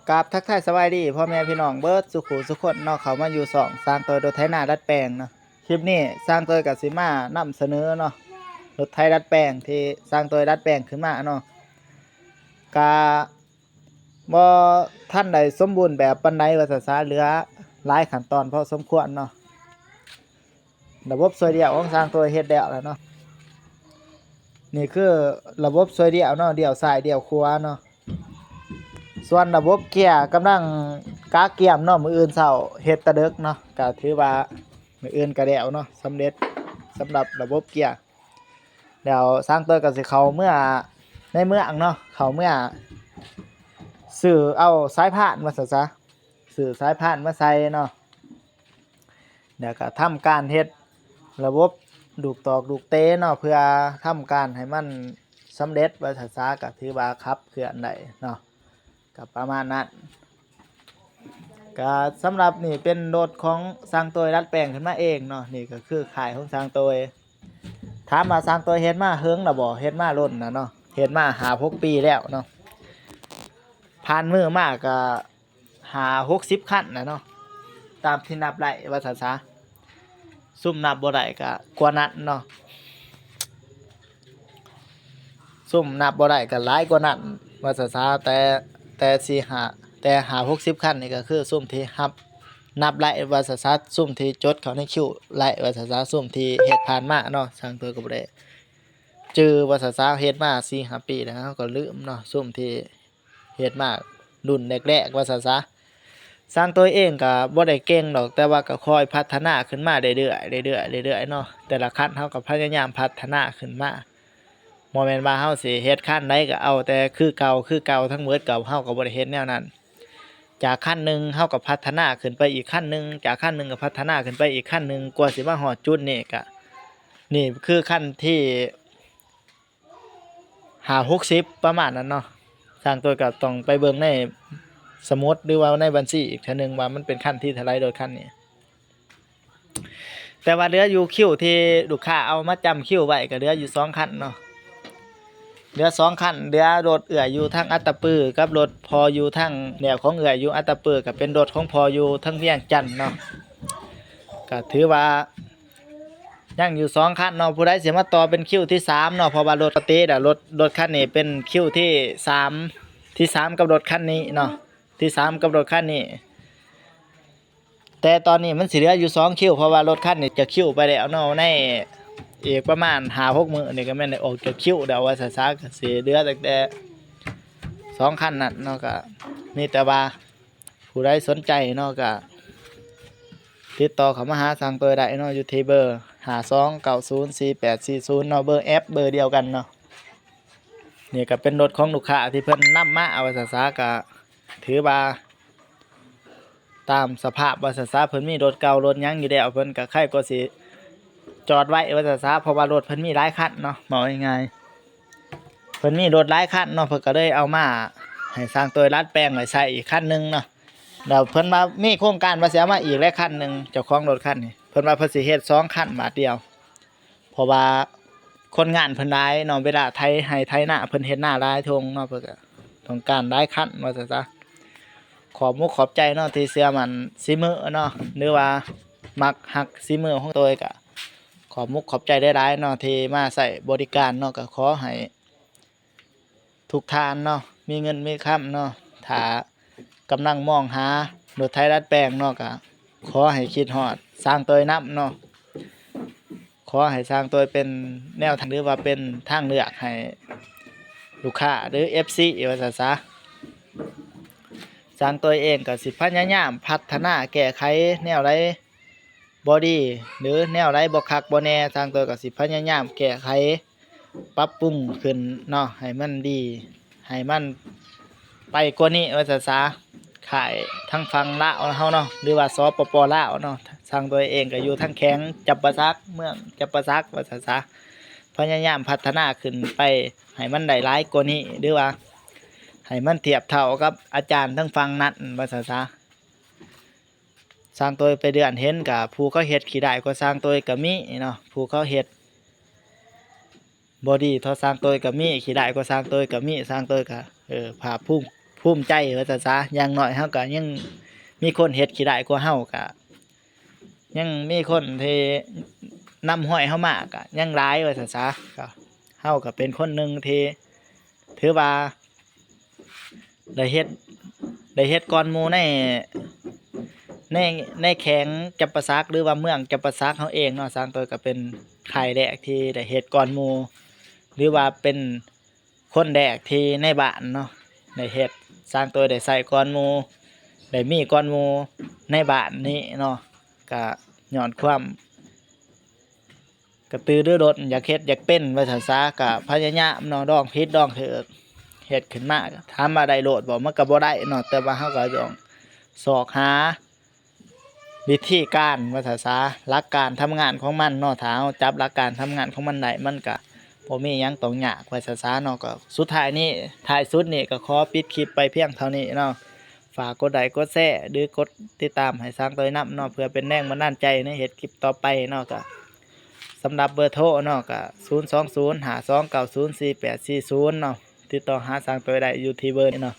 ກາບທັກທາຍສະບາຍດີພໍ່ແມ່ພີ່ນ້ອງເບິດສູ່ຜູ້ສູ່ຄົນເນາະ ເຂົ້າມາຢູ່ຊ່ອງຊ່າງໂຕຍລົດໄຖນາດັດແປງເນາະ. ຄລິບນີ້ຊ່າງໂຕຍກໍຊິມານຳສະເໜີເນາະ ລົດໄຖດັດແປງທີ່ຊ່າງໂຕຍດັດແປງຂຶ້ນມາເນາະ ກະບໍ່ທັນໄດ້ສົມບູນແບບປານໃດວ່າຊັ້ນຊະ ເຫຼືອຫຼາຍຂັ້ນຕອນພໍສົມຄວນເນາະ. ລະບົບຊ່ວຍລ້ຽວຂອງຊ່າງໂຕຍເຮັດແລ້ວລະເນາະ. ນີ້ຄືລະບົບຊ່ວຍລ້ຽວເນາະ ລ້ຽວຊ້າຍລ້ຽວຂວາເນາະ. ສ່ວນລະບົບເກຍກຳລັງກະກຽມເນາະ ມື້ອື່ນເຊົ້າເຮັດແຕ່ເດິກເນາະ ກະຖືວ່າມື້ອື່ນກະແລ້ວເນາະ ສຳເລັດສຳລັບລະບົບເກຍ. ແລ້ວຊ່າງໂຕຍກໍຊິເຂົ້າເມືອໃນເມືອງເນາະ ເຂົ້າເມືອຊື້ເອົາສາຍພານວ່າຊັ້ນຊະ ຊື້ສາຍພານມາໃສ່ເນາະ. ແລ້ວກໍທຳການເຮັດລະບົບລູກຕອກລູກເຕະເນາະ ເພື່ອທຳການໃຫ້ມັນສຳເລັດວ່າຊັ້ນຊະ ກໍຖືວ່າຂັບເຄື່ອນໄດ້ເນາະ ກໍປະມານນັ້ນ. ກໍສຳລັບນີ້ເປັນລົດຂອງຊ່າງໂຕຍດັດແປງຂຶ້ນມາເອງເນາະ ນີ້ກໍຄືຄ້າຍຂອງຊ່າງໂຕຍ. ຖາມວ່າຊ່າງໂຕຍເຮັດມາເຫິງລະບໍ່? ເຮັດມາດົນລະເນາະ ເຮັດມາຫ້າຫົກປີແລ້ວເນາະ ຜ່ານມືມາກໍ ຫ້າຫົກສິບຄັນນະເນາະ ຕາມທີ່ນັບໄດ້ວ່າຊັ້ນຊະ ຊຸມນັບບໍ່ໄດ້ກະກວ່ານັ້ນເນາະ ຊຸມນັບບໍ່ໄດ້ກະຫຼາຍກວ່ານັ້ນວ່າຊັ້ນຊະ ແຕ່ ແຕ່ສີ່ຫ້າ ແຕ່ຫ້າຫົກສິບຄັນນີ້ກະຄືຊຸມທີ່ນັບ ນັບໄດ້ວ່າຊັ້ນຊະ ຊຸມທີ່ຈົດເຂົ້າໃນຄິວໄດ້ວ່າຊັ້ນຊະ ຊຸມທີ່ເຮັດຜ່ານມາເນາະ. ຊ່າງໂຕຍກໍບໍ່ໄດ້ຈື່ວ່າຊັ້ນຊະ ເຮັດມາສີ່ຫ້າປີແລ້ວ ເຮົາກໍລືມເນາະ ຊຸມທີ່ ເຮັດມາລຸ້ນແລກໆວ່າຊັ້ນຊະ. ຊ່າງໂຕຍເອງກໍບໍ່ໄດ້ເກັ່ງດອກ ແຕ່ວ່າກໍຄ່ອຍພັດທະນາຂຶ້ນມາເລື້ອຍໆ ເລື້ອຍໆ ເລື້ອຍໆເນາະ ແຕ່ລະຄັນເຮົາກໍພະຍາຍາມພັດທະນາຂຶ້ນມາ ບໍ່ແມ່ນວ່າເຮົາຊິເຮັດຄັນໃດກໍເອົາແຕ່ຄືເກົ່າ ຄືເກົ່າທັງໝົດ ກໍເຮົາກໍບໍ່ໄດ້ເຮັດແນວນັ້ນ. ຈາກຄັນໜຶ່ງເຮົາກໍພັດທະນາຂຶ້ນໄປອີກຄັນໜຶ່ງ ຈາກຄັນໜຶ່ງກໍພັດທະນາຂຶ້ນໄປອີກຄັນໜຶ່ງ ກວ່າຊິມາຮອດຈຸດນີ້ ກະນີ້ຄືຄັນທີ ຫ້າຫົກສິບປະມານນັ້ນເນາະ. ຊ່າງໂຕຍກໍຕ້ອງໄປເບິ່ງໃນສະໝຸດ ຫຼືວ່າໃນບັນຊີອີກເທື່ອໜຶ່ງວ່າມັນເປັນຄັນທີເທົ່າໃດ ລົດຄັນນີ້. ແຕ່ວ່າເຫຼືອຢູ່ຄິວທີ່ລູກຄ້າເອົາມາຈຳຄິວໄວ້ກໍເຫຼືອຢູ່ສອງຄັນເນາະ ເຫຼືອສອງຄັນ ເຫຼືອລົດເອື້ອຍຢູ່ທາງອັດຕະປືກັບລົດພໍ່ຢູ່ທາງແນວຂອງເອື້ອຍຢູ່ອັດຕະປື ກໍເປັນລົດຂອງພໍ່ຢູ່ທາງວຽງຈັນເນາະ. ກໍຖືວ່າ ຍັງຢູ່ສອງຄັນເນາະ ຜູ້ໃດຊິມາຕໍ່ເປັນຄິວທີສາມເນາະ ເພາະວ່າລົດປົກກະຕິແລ້ວ ລົດ ລົດຄັນນີ້ເປັນຄິວທີສາມ ທີສາມກັບລົດຄັນນີ້ເນາະ ທີສາມກັບລົດຄັນນີ້. ແຕ່ຕອນນີ້ມັນຊິເຫຼືອຢູ່ສອງຄິວ ເພາະວ່າລົດຄັນນີ້ຈະຄິວໄປແລ້ວເນາະ ໃນອີກປະມານຫ້າຫົກມື້ນີ້ກໍແມ່ນໄດ້ອອກຈາກຄິວແລ້ວວ່າຊັ້ນຊະ ກໍຊິເຫຼືອຕັ້ງແຕ່ສອງຄັນນັ້ນເນາະ. ກໍມີແຕ່ວ່າ ຜູ້ໃດສົນໃຈເນາະ ກະຕິດຕໍ່ເຂົ້າມາຫາຊ່າງໂຕຍໄດ້ເນາະ ຢູ່ທີ່ເບີ ຫ້າສອງເກົ້າສູນສີ່ແປດສີ່ສູນເນາະ ເບີແອັບເບີດຽວກັນເນາະ. ນີ້ກະເປັນລົດຂອງລູກຄ້າທີ່ເພິ່ນນຳມາວ່າຊັ້ນຊະ ກະຖືວ່າຕາມສະພາບວ່າຊັ້ນຊະ ເພິ່ນມີລົດເກົ່າລົດຫຍັງຢູ່ແລ້ວ ເພິ່ນກະໃຄ່ກໍຊິຈອດໄວ້ວ່າຊັ້ນຊະ ເພາະວ່າລົດເພິ່ນມີຫຼາຍຄັນເນາະ ເວົ້າງ່າຍໆ ເພິ່ນມີລົດຫຼາຍຄັນເນາະ ເພິ່ນກໍເລີຍເອົາມາໃຫ້ຊ່າງໂຕຍດັດແປງໄວ້ໃຊ້ອີກຄັນໜຶ່ງເນາະ. ແລ້ວເພິ່ນວ່າມີໂຄງການວ່າຊິເອົາມາອີກແຫຼະຄັນໜຶ່ງ ເຈົ້າຂອງລົດຄັນນີ້ ເພິ່ນວ່າເພິ່ນຊິເຮັດສອງຄັນບາດດຽວ ເພາະວ່າຄົນງານເພິ່ນຫຼາຍເນາະ ເວລາໄຖໄຮ່ໄຖນາ ເພິ່ນເຮັດນາຫຼາຍທົ່ງເນາະ ເພິ່ນກໍຕ້ອງການຫຼາຍຄັນວ່າຊັ້ນຊະ. ຂອບມຸກຂອບໃຈເນາະ ທີ່ເຊື່ອໝັ້ນສີມືເນາະ ຫຼືວ່າມັກຮັກສີມືຂອງໂຕຍ ກໍຂອບມຸກຂອບໃຈຫຼາຍໆເນາະ ທີ່ມາໃຊ້ບໍລິການເນາະ. ກໍຂໍໃຫ້ ທຸກທ່ານເນາະ ມີເງິນມີຄຳເນາະ ຖ້າກຳລັງມອງຫາລົດໄຖດັດແປງເນາະ ກະຂໍໃຫ້ຄິດຮອດຊ່າງໂຕຍນຳເນາະ. ຂໍໃຫ້ຊ່າງໂຕຍເປັນແນວທາງ ຫຼືວ່າເປັນທາງເລືອກໃຫ້ລູກຄ້າ ຫຼື ເອັຟຊີ ວ່າຊັ້ນຊະ. ຊ່າງໂຕຍເອງກະຊິພະຍາຍາມພັດທະນາແກ້ໄຂແນວໃດ ບໍ່ດີ ຫຼື ແນວໃດບໍ່ຄັກບໍ່ແນ່ ຊ່າງໂຕຍກໍຊິພະຍາຍາມແກ້ໄຂປັບປຸງຂຶ້ນເນາະ ໃຫ້ມັນດີ ໃຫ້ມັນໄປກວ່ານີ້ວ່າຊັ້ນຊະ. ຄ້າຍທາງຝັ່ງລາວເຮົາເນາະ ຫຼືວ່າ ສປປ ລາວເນາະ ຊ່າງໂຕຍເອງກໍຢູ່ທາງແຂວງຈຳປາສັກ ເມືອງຈຳປາສັກວ່າຊັ້ນຊະ. ພະຍາຍາມພັດທະນາຂຶ້ນໄປໃຫ້ມັນໄດ້ຫຼາຍກວ່ານີ້ ຫຼືວ່າໃຫ້ມັນທຽບເທົ່າກັບອາຈານທາງຝັ່ງນັ້ນວ່າຊັ້ນຊະ. ຊ່າງໂຕຍໄປເດືອນເຫັນກະ ຜູ້ເຂົາເຮັດຂີ້ຮ້າຍກວ່າຊ່າງໂຕຍກະມີເນາະ ຜູ້ເຂົາເຮັດບໍ່ດີເທົ່າຊ່າງໂຕຍກະມີ ຂີ້ຮ້າຍກວ່າຊ່າງໂຕຍກະມີ. ຊ່າງໂຕຍກະ ເອີ ພາກພູມ ພູ ພູມໃຈວ່າຊັ້ນຊະ. ຢ່າງໜ້ອຍເຮົາກໍຍັງມີຄົນເຮັດຂີ້ຮ້າຍກວ່າເຮົາ ກໍຍັງມີຄົນທີ່ນຳຫ້ອຍເຮົາມາ ກໍຍັງຫຼາຍວ່າຊັ້ນຊະ. ກໍເຮົາກໍເປັນຄົນໜຶ່ງທີ່ຖືວ່າ ໄດ້ເຮັດ ໄດ້ເຮັດກ່ອນໝູ່ໃນ ໃນ ໃນແຂວງຈຳປາສັກ ຫຼືວ່າເມືອງຈຳປາສັກເຮົາເອງເນາະ. ຊ່າງໂຕຍກໍເປັນຄ້າຍແລກທີ່ໄດ້ເຮັດກ່ອນໝູ່ ຫຼືວ່າເປັນຄົນແລກທີ່ໃນບ້ານເນາະ ໄດ້ເຮັດ. ຊ່າງໂຕຍໄດ້ໃຊ້ກ່ອນໝູ່ ໄດ້ມີກ່ອນໝູ່ໃນບ້ານນີ້ເນາະ. ກະຍ້ອນຄວາມ ກະຕືລືລົ້ນ ຢາກເຮັດຢາກເປັນວ່າຊັ້ນຊະ ກະພະຍາຍາມເນາະ ລອງຜິດລອງຖືກ ເຮັດຂຶ້ນມາ. ຖາມວ່າໄດ້ໂລດບໍ່? ມັນກະບໍ່ໄດ້ເນາະ ແຕ່ວ່າເຮົາກະຕ້ອງຊອກຫາວິທີການວ່າຊັ້ນຊະ ຫຼັກການທຳງານຂອງມັນເນາະ. ຖ້າເຮົາຈັບຫຼັກການທຳງານຂອງມັນໄດ້ ມັນກະບໍ່ມີຫຍັງຕ້ອງຍາກວ່າຊັ້ນຊະເນາະ. ກະສຸດທ້າຍນີ້ ທ້າຍສຸດນີ້ກະຂໍປິດຄລິບໄປພຽງເທົ່ານີ້ເນາະ. ຝາກກົດໄລກົດແຊ ຫຼືກົດຕິດຕາມໃຫ້ຊ່າງໂຕຍນຳເນາະ ເພື່ອເປັນແຮງບັນດານໃຈໃນເຮັດຄລິບຕໍ່ໄປເນາະ. ກະສຳລັບເບີໂທເນາະ ກະ ສູນສອງສູນ ຫ້າສອງເກົ້າສູນ ສີ່ແປດສີ່ສູນ ເນາະ. ຕິດຕໍ່ຫາຊ່າງໂຕຍໄດ້ຢູ່ທີ່ເບີນີ້ເນາະ.